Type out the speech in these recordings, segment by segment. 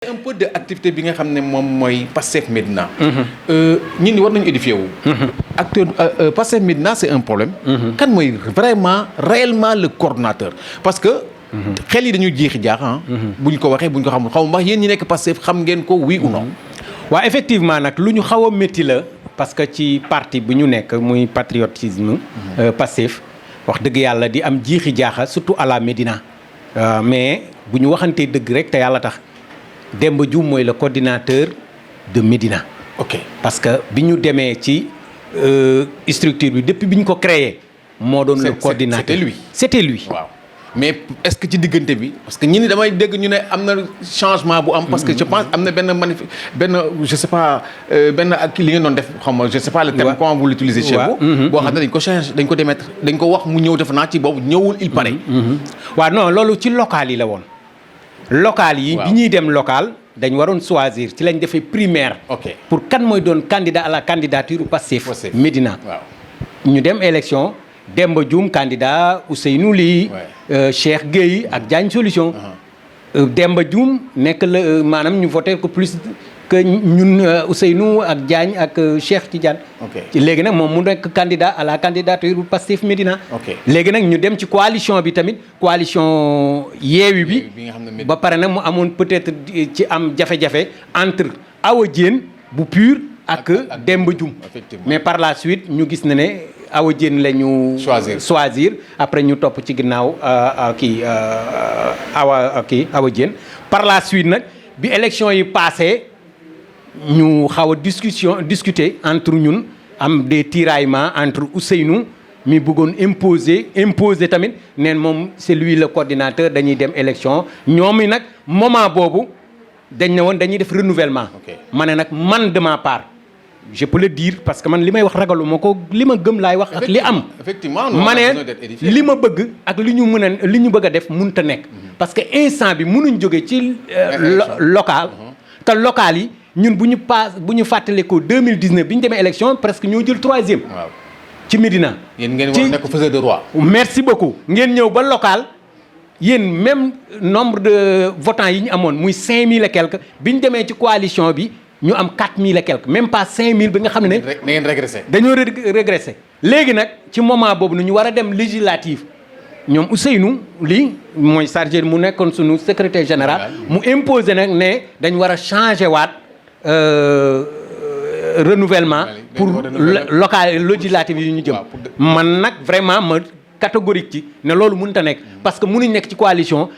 un peu de activité bi nga xam ne moom mooy Pastef Médina. ñun ñi war nañu édifier wu. acteur Pastef Médina c'est un problème. kan mooy vraiment réellement le coordonnateur parce que. xel yi dañuy jeexi jaax bu ñu ko waxee bu ñu ko xamul xaw ma yéen ñi nekk Pastef xam ngeen ko oui ou non. waaw effectivement nag lu ñu xaw a métti la parce que ci parti bi ñu nekk muy patriotisme. Pastef wax dëgg yàlla di am jeexi jaaxa surtout à la Médina. mais bu ñu waxantee dëgg rek te yàlla tax. Demba Dioum mooy le coordinateur de Médina. ok parce que bi ñu demee ci structure bi depuis bi ñu ko créé. moo doon le coordinateur c'était lui. waaw mais est-ce que ci diggante bi parce que ñi ni damay dégg ñu ne am na changement bu am. parce que je pense am na benn je sais pas benn ak li ngeen doon def xam nga je sais pas le terme comment vous l'utilisez chez vous. boo xam ne dañ ko change dañ ko démettre dañ ko wax mu ñëw def naa ci boobu ñëwul il paraît. waaw non loolu ci local yi la woon. local yi bi ñuy dem local dañ waroon choisir ci lañ defee primaire. ok pour kan mooy doon candidat à la candidature Pastef Médina. waaw ñu dem élection Demba Dioum candidat Ousseynou Ly. Cheikh Gueye ak Diagne Solution. Demba Dioum nekk la maanaam ñu voté ko plus que ñun Ousseynou ak Diagne ak Cheikh Tidiane. léegi nag moom mu nekk candidat à la candidature Pastef Médina. léegi nag ñu dem ci coalition bi tamit coalition Yewwi bi. ba pare nag mu amoon peut-être ci am jafe-jafe entre Awa Diène bu PUR ak Demba Dioum. mais par la suite ñu gis na ne Awa Diène la ñu. choisir après ñu topp ci ginnaaw Awa Diène par la suite nag bi élection yi passé ñu xaw a discuter entre ñun am des tiraillements entre Ousseynou mi bëggoon imposer tamit neen moom c'est lui le coordinateur dañuy dem élection ñoom i nag moment boobu dañ ne woon dañuy def renouvellement. ma ne nag man de ma part je peux le dire parce que man li may wax ragalu ma ko li ma gëm laay wax ak li am. effectivement ma ne li ma bëgg ak li ñu bëgg a def mënut a nekk. parce que instant bi mënuñ jóge ci local. te local yi. ñun bu ñu fàttalikoo 2019 bi ñu demee élection presque ñoo jël 3e. waaw ci Médina. yéen ngeen war a nekk faiseur de roi. merci beaucoup ngeen ñëw ba local yéen même nombre de votants yi ñu amoon muy 5000 et quelques bi ñu demee ci coalition bi ñu am 4000 et quelques même pas 5000 bi nga xam ne. da ngeen régressé. dañoo régressé. léegi nag ci moment boobu nu ñu war a dem législative ñoom Ousseynou Ly mooy chargé mu nekkoon sunu secrétaire général. mu imposé nag ne dañ war a changé waat. Renouvellement pour local législative yi ñu jëm man nag vraiment ma catégorique ci ne loolu mënut a nekk parce que mënuñ nekk ci coalition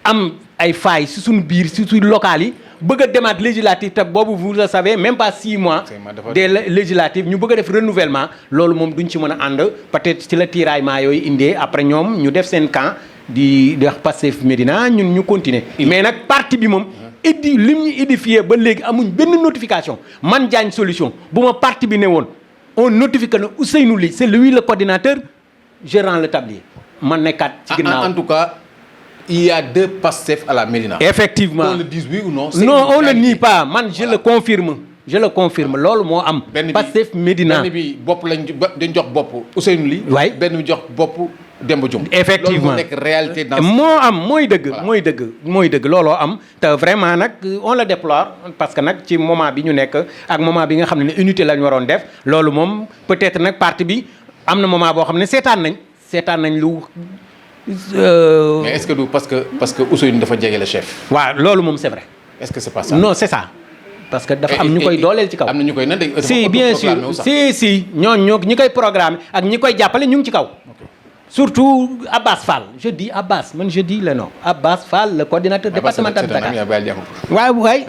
am ay failles si suñu biir si suñu local yi bëgg a demaat législative te boobu vous le savez même pas 6 mois des législatives ñu bëgg a def renouvellement loolu moom duñ ci mën a ànd peut-être ci la tiraillement yooyu indee après ñoom ñu def seen camp di wax Pastef Médina ñun ñu continuer mais nag parti bi moom lim ñu édifié ba léegi amuñ benn notification man Diagne Solution bu ma parti bi ne woon on notifie que ne Ousseynou Ly c'est lui le coordinateur je rends le tablier man nekkaat ci ginnaaw. en tout cas il y a 2 Pastef à la Médina. effectivement qu'on le dise oui ou non. non on le nie pas man je le confirme loolu moo am. Pastef Médina benn bi bopp dañ jox bopp Ousseynou Ly. waay benn bi jox bopp Demba Dioum. effectivement loolu moo nekk réalité dans moo am mooy dëgg looloo am te vraiment nag on le déplore parce que nag ci moment bi ñu nekk ak moment bi nga xam ne unité la ñu waroon def loolu moom peut-être nag parti bi am na moment boo xam ne seetaan nañ lu. mais est-ce que du parce que Ousseynou dafa jege le chef. waaw loolu moom c'est vrai. est-ce que c'est pas ça. non c'est ça. parce que dafa am ñu koy dooleel ci kaw. am na ñu koy nan si bien sûr si ñoo ñi koy programme ak ñi koy jàppale ñu ngi ci kaw. surtout Abbas Fall je dis le nom Abbas Fall le coordinateur départemental de Dakar. waay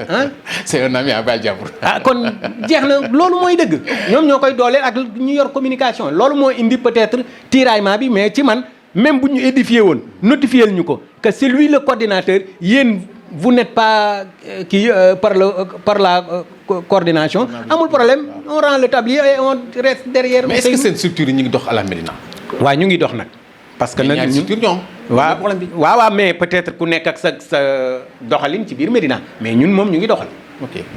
c'est un ami à Baye Diabour. kon jeex na loolu mooy dëgg ñoom ñoo koy dooleel ak ñu yor communication loolu moo indi peut-être tiraillement bi mais ci man même bu ñu édifié woon notifié ñu ko que c'est lui le coordinateur yéen vous n'êtes pas par la coordination amul problème on rend le tablier et on reste derrière. mais est-ce que seen structure yi ñu ngi dox à la Médina. waaw ñu ngi dox nag. parce que nag ñun waaw mais peut-être ku nekk ak sa doxalin ci biir Médina mais ñun moom ñu ngi doxal.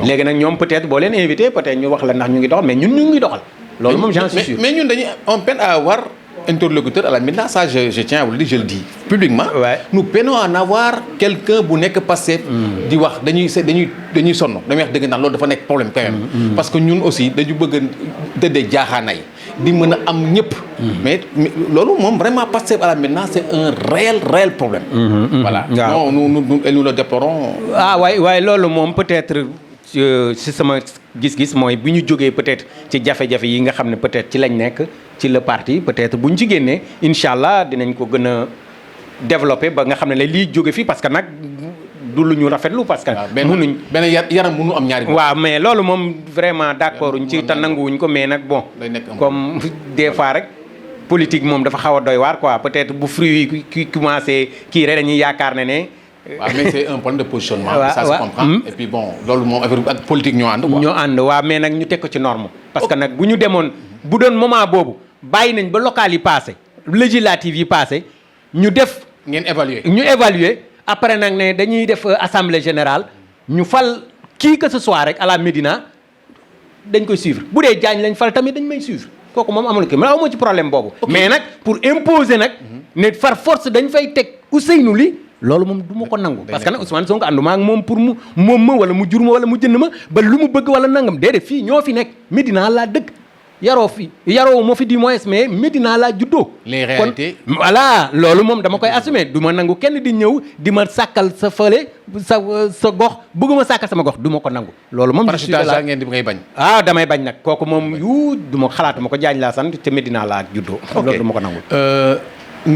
léegi nag ñoom peut-être boo leen invité peut-être ñu wax la ndax ñu ngi doxal mais ñun ñu ngi doxal. loolu moom j'en suis sûr mais ñun on peine à avoir interlocuteur à la Médina, ça je tiens à vous le dire, je le dis publiquement. Ouais. Nous peinons à en avoir quelqu'un bu nekk Pastef di wax dañuy sonn dañuy wax dëgg ndax loolu dafa nekk problème quand même. Parce que ñun aussi dañu bëgg a dëddee jaaxaanay di mën a am ñëpp. mais loolu moom vraiment Pastef à la Médina c'est un réel problème. Voilà. non nous le déplorons. waaye loolu moom peut-être si sama gis-gis mooy bu ñu jógee peut-être ci jafe-jafe yi nga xam ne peut-être ci lañ nekk ci le parti peut-être bu ñu ci génnee incha allah dinañ ko gën a développer ba nga xam ne la lii jóge fii parce que nag du lu ñu rafetlu parce que. mënuñ benn yaram mënu am ñaari. waaw mais loolu moom vraiment d'accord uñ ci te nanguwuñ ko mais nag bon. comme des fois rek politique moom dafa xaw a doy waar quoi peut-être bu fruit yi ki commencé kii rek dañuy yaakaar ne. waaw mais c'est un problème de positionnement. ça se comprend. Et puis bon loolu moom affaire ak politique ñoo ànd quoi. ñoo ànd waaw mais nag ñu teg ko ci norme. parce que nag bu ñu demoon bu doon moment boobu bàyyi nañ ba local yi passé législative yi passé ñu def. ngeen évaluer ñu évaluer après nag ne dañuy def assemblée générale ñu fal qui que ce soit rek à la Médina dañ koy suivre bu dee Diagne lañ fal tamit dañ may suivre kooku moom amul kii man amoo ci problème boobu. mais nag pour imposer nag. ne par force dañ fay teg Ousseynou Ly. loolu moom du ma ko nangu parce que nag Ousmane Sonko ànduma ak moom pour mu moom ma wala mu jur ma wala mu jënd ma ba lu mu bëgg wala nangam déedéet fii ñoo fi nekk Médina laa dëkk yaroo moo fi du moins mais Médina laa juddoo. les réalités kon voilà loolu moom dama koy assumer du ma nangu kenn di ñëw di ma sàkkal sa fële sa gox bëgguma sàkkal sama gox du ma ko nangu. loolu moom parachutage ngeen di ngay bañ. damay bañ nag kooku moom du ma xalaatuma ko Diagne laa sant te Médina laa juddoo. loolu du ma ko nangu.